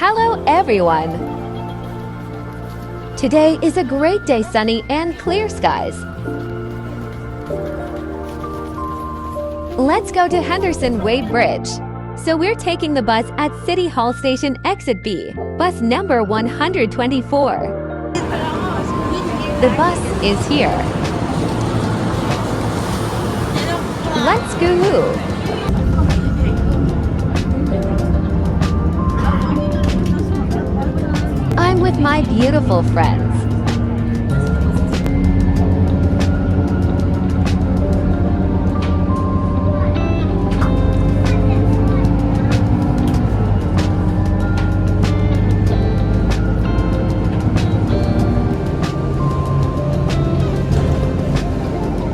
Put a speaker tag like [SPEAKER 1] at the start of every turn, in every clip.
[SPEAKER 1] Hello everyone! Today is a great day sunny and clear skies. Let's go to Henderson Wade Bridge. So we're taking the bus at City Hall Station Exit B, bus number 124. The bus is here. Let's go! I'm with my beautiful friends.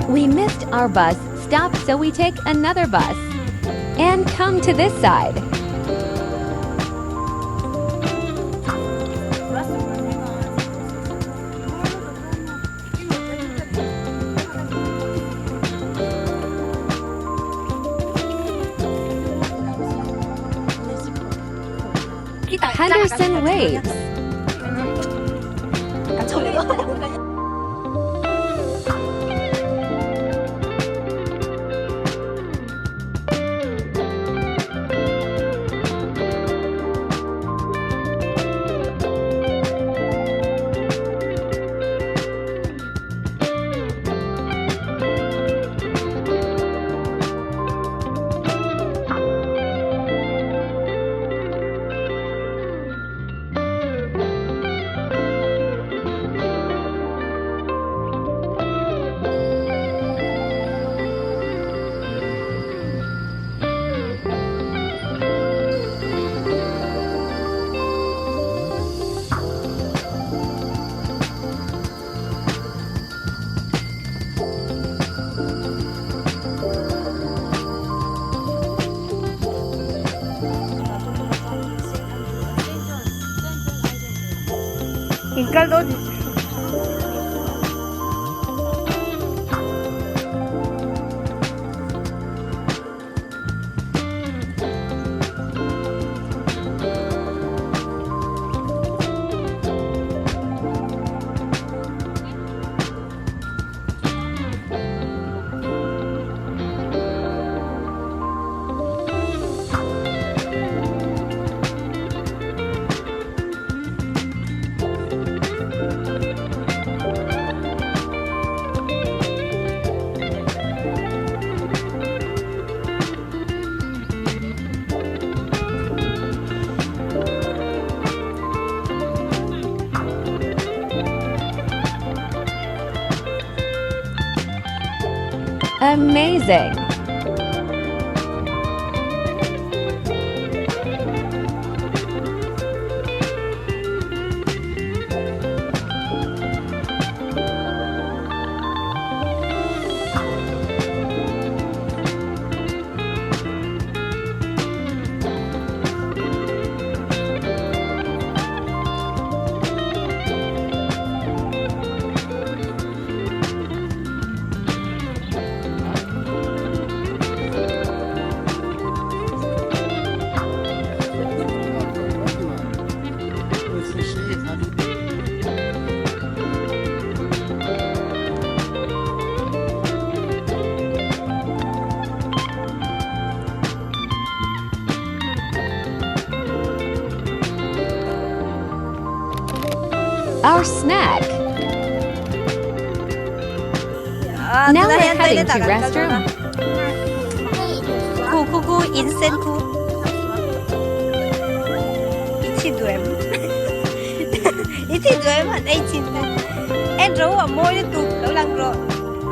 [SPEAKER 1] We missed our bus stop, so we take another bus and come to this side. Henderson Waves.
[SPEAKER 2] Inkal dawn.
[SPEAKER 1] Amazing! Our snack. Now we're heading to restroom.
[SPEAKER 2] Khu khu khu instant khu. Ichi duem. Ichi duem han ei chin. En ro a moi tu lo lang ro.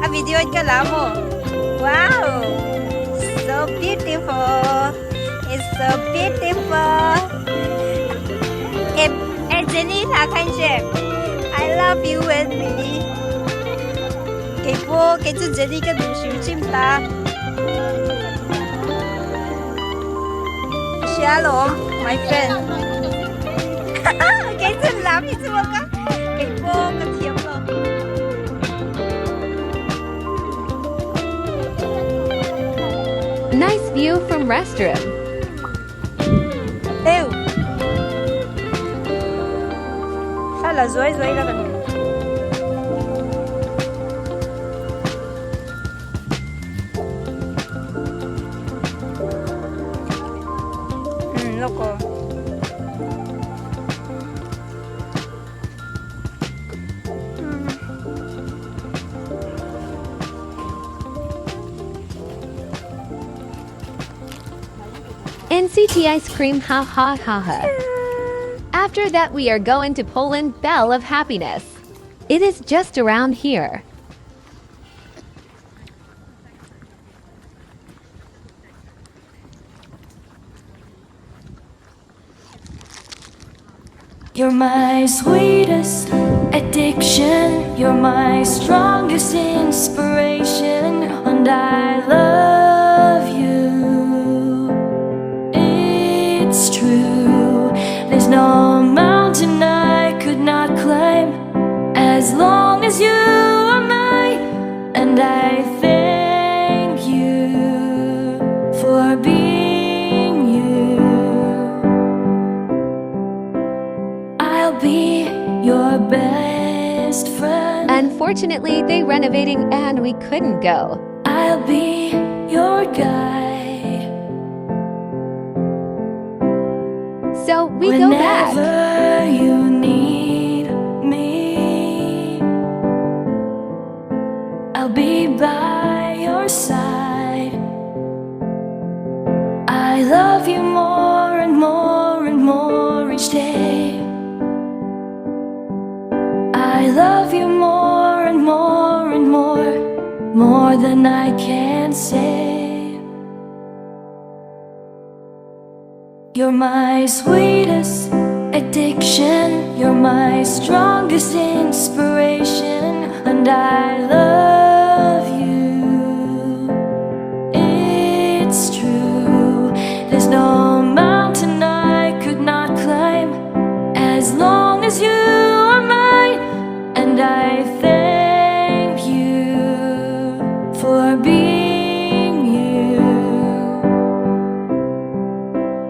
[SPEAKER 2] A video ka la mo. Wow. So beautiful. It's so beautiful. Eh Jenny tha khan she. I love you and me. Cái po cái chú Jenny cái đủ siêu chim ta. Shalom, my friend. Cái chú làm gì chú cái cái po cái thiệp lo.
[SPEAKER 1] Nice view from restroom.
[SPEAKER 2] Ew. la zuai zuai la kan Hmm, loko.
[SPEAKER 1] NCT ice cream ha ha ha ha. After that we are going to Poland Bell of Happiness. It is just around here.
[SPEAKER 3] You're my sweetest addiction. You're my strongest inspiration, and I love you. It's true. There's no mountain I could not climb as long as you are mine, and I thank you for being you. I'll be your best friend.
[SPEAKER 1] Unfortunately, they renovating and we couldn't go.
[SPEAKER 3] I'll be your guide.
[SPEAKER 1] So we go back.
[SPEAKER 3] Whenever you need me, I'll be by your side. I love you more and more and more each day. I love you more and more and more, more than I can say. You're my sweetest addiction. You're my strongest inspiration, and I love you. It's true. There's no mountain I could not climb as long as you are mine, and I thank you for being you.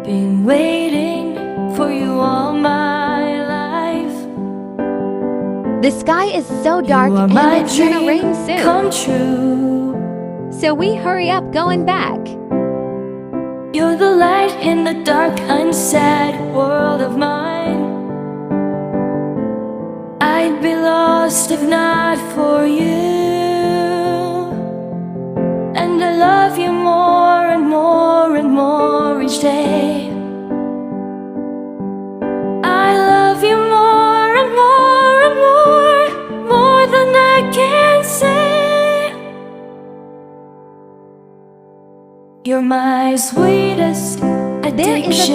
[SPEAKER 3] Been waiting for you all my life.
[SPEAKER 1] The sky is so dark
[SPEAKER 3] you are
[SPEAKER 1] and
[SPEAKER 3] my
[SPEAKER 1] it's gonna
[SPEAKER 3] dream
[SPEAKER 1] rain soon.
[SPEAKER 3] come true.
[SPEAKER 1] So we hurry up going back.
[SPEAKER 3] You're the light in the dark and sad world of mine. I'd be lost if not for you. And I love you more and more and more each day. I love you more and more and more, more than I can say. You're my sweetest addiction.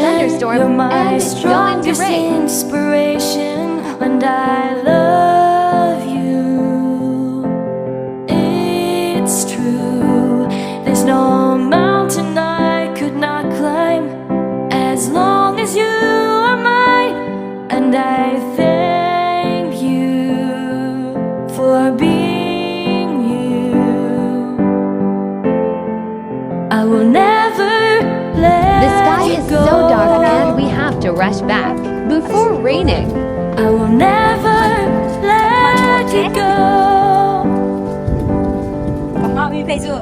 [SPEAKER 1] There is a thunderstorm
[SPEAKER 3] You're my
[SPEAKER 1] and it's going to
[SPEAKER 3] strongest
[SPEAKER 1] rain.
[SPEAKER 3] inspiration, and I love you. It's true. There's no mountain I could not climb as long as you are mine, and I thank you for being you. I will never let
[SPEAKER 1] The sky
[SPEAKER 3] you
[SPEAKER 1] is
[SPEAKER 3] go.
[SPEAKER 1] so dark and we have to rush back before raining.
[SPEAKER 3] I will never let you go.
[SPEAKER 2] Ngọ mi phei chu.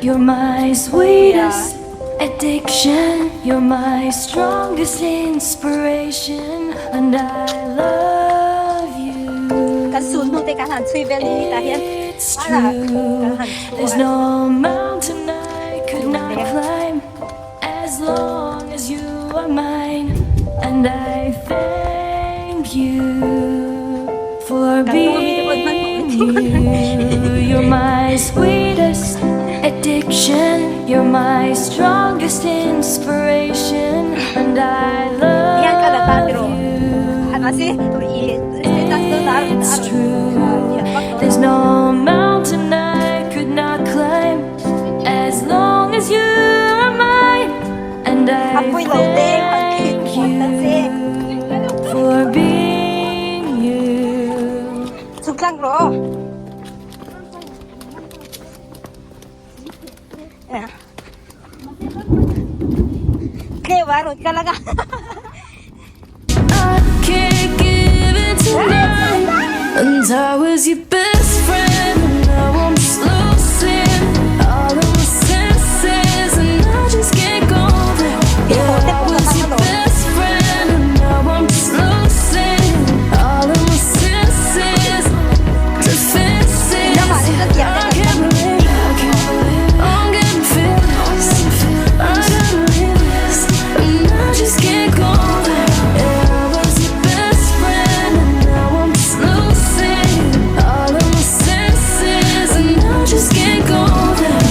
[SPEAKER 3] You're my sweetest addiction. You're my strongest inspiration, and I love you.
[SPEAKER 2] Kan sun nu te kan han chui vel ni ta hian.
[SPEAKER 3] It's
[SPEAKER 2] Ala,
[SPEAKER 3] true.
[SPEAKER 2] kan han chu
[SPEAKER 3] There's
[SPEAKER 2] a.
[SPEAKER 3] no mountain I could not climb as long as you are mine, and I thank you for being you. You're my sweetest addiction. You're my strongest inspiration, and I
[SPEAKER 2] Yan ka la ta
[SPEAKER 3] love
[SPEAKER 2] pero.
[SPEAKER 3] you.
[SPEAKER 2] Ana si tu i status tu tar
[SPEAKER 3] It's true. There's no mountain I could not climb as long as you are mine, and I
[SPEAKER 2] Apoy lo te,
[SPEAKER 3] thank you for being you.
[SPEAKER 2] Chuk lang ro. Tle wa ro ka la ka.
[SPEAKER 3] I can't give was your best friend, and now I'm just losing all of my senses, and I just can't go there. Yeah, I was your best friend, and now I'm just losing all of my senses, defenses. I can't believe, I can't believe I'm getting feelings. I gotta leave this, and I just can't go there. Yeah, I was your best friend, and now I'm just losing all of my senses, and I just can't go there.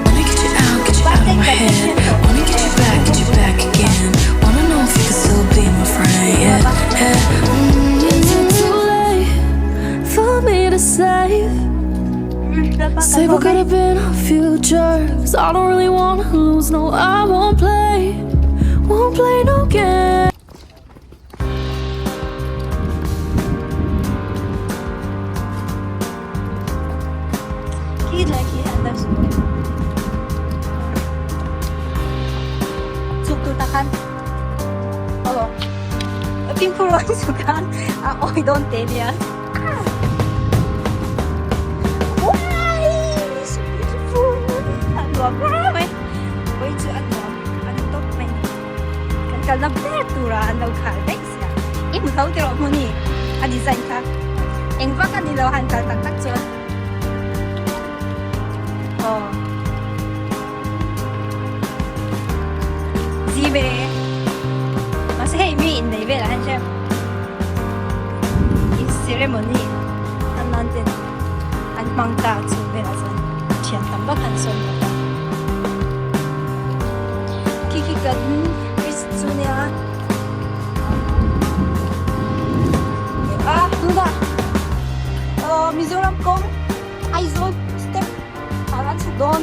[SPEAKER 4] Wanna get you out, get you out of my head. Wanna get you back, get you back again. Wanna know if you can still be my friend. Yeah, yeah.
[SPEAKER 3] Is it too late for me to save? Say what could have been our future. 'Cause I don't really wanna lose, no, I won't play. Won't play no game.
[SPEAKER 2] Khi lai khi an dang sung chụp tu ta khan oh fimkhur ang chu khan a awi dawn te nia Why so beautiful a nuam hle mai vawi chu a nuam a ni tawp mai kan kalna ber tura an lo khal daih sia i hmu tho tiraw hmuni a design kha eng vak a ni lo han kal tak tak chuan aw Zive mahse hei mi innei velah hian hriat in ceremony a nan ten an hmang ta chu velah chuan thian tam vak an sawm bawk a khi khi kan bridge chu nia a tunah aw Mizoram kawng Aizawl step ah an chhuk dawn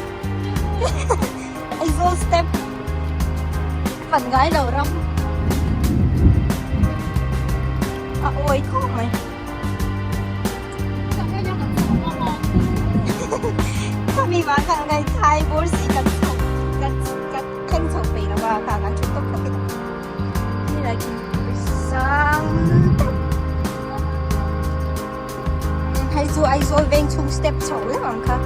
[SPEAKER 2] Aizawl step fan ngai lo ram a awi khawp mai khami vang khan ngai thai bawr si kan chho kan kan thleng chho peih lo a kha kan thu tawp tawp hi lai khi sang tak hei chu Aizawl veng chhung step chho lek ang kha.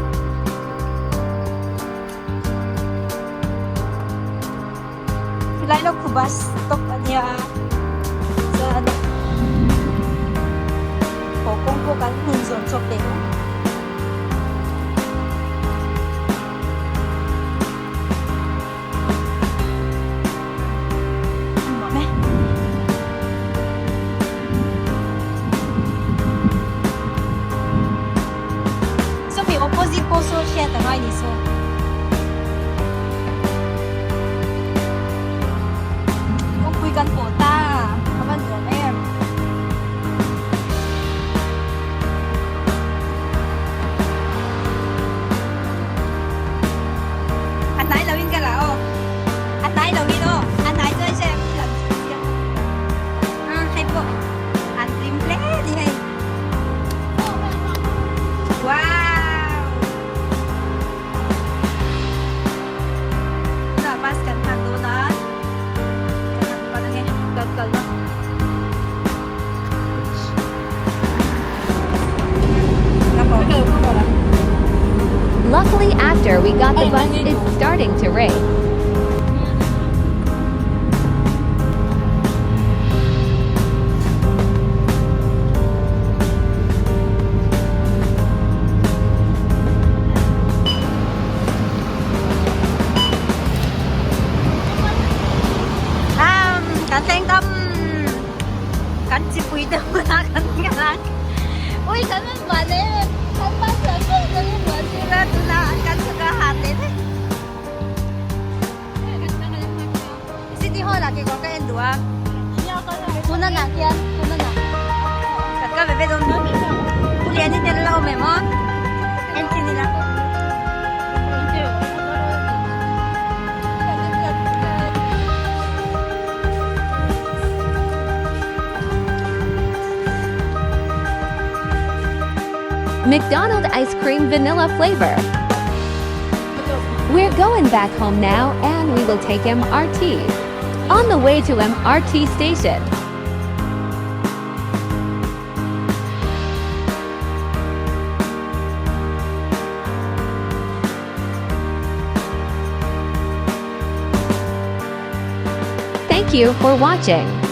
[SPEAKER 2] Helai lo khu bus stop a nia chuan haw kawng pawh kan hmun zawn chawp leh ang. Nuam e. Sawmi opposite pawh saw hriat a ngai ni saw. Kawngpui kan pawh ta a va nuam em. A hnai lo in ka la aw. A hnai lo in aw. A hnai chuan hre mi lam chu chiang a hei pawh an hlim hle a ni hei. Wow! Tunah bus kan hman dawn a. Kan han pan ange. Kan kal na.
[SPEAKER 1] Luckily after we got the bus it's starting to rain.
[SPEAKER 2] Um, kan thleng tam kan chipui te hmunah kan kal a ui kan rawn buah leh em kan bus lah pawh kan rawn buah zir a tunah kan chhuk a ha teh daih City Hall ah kekawr ka en duh a tuna nah khian tuna nah kan kal ve ve dawn pu lian hi tel la awm em aw en chin ila.
[SPEAKER 1] McDonald ice cream vanilla flavor. We're going back home now and we will take MRT. On the way to MRT station. Thank you for watching.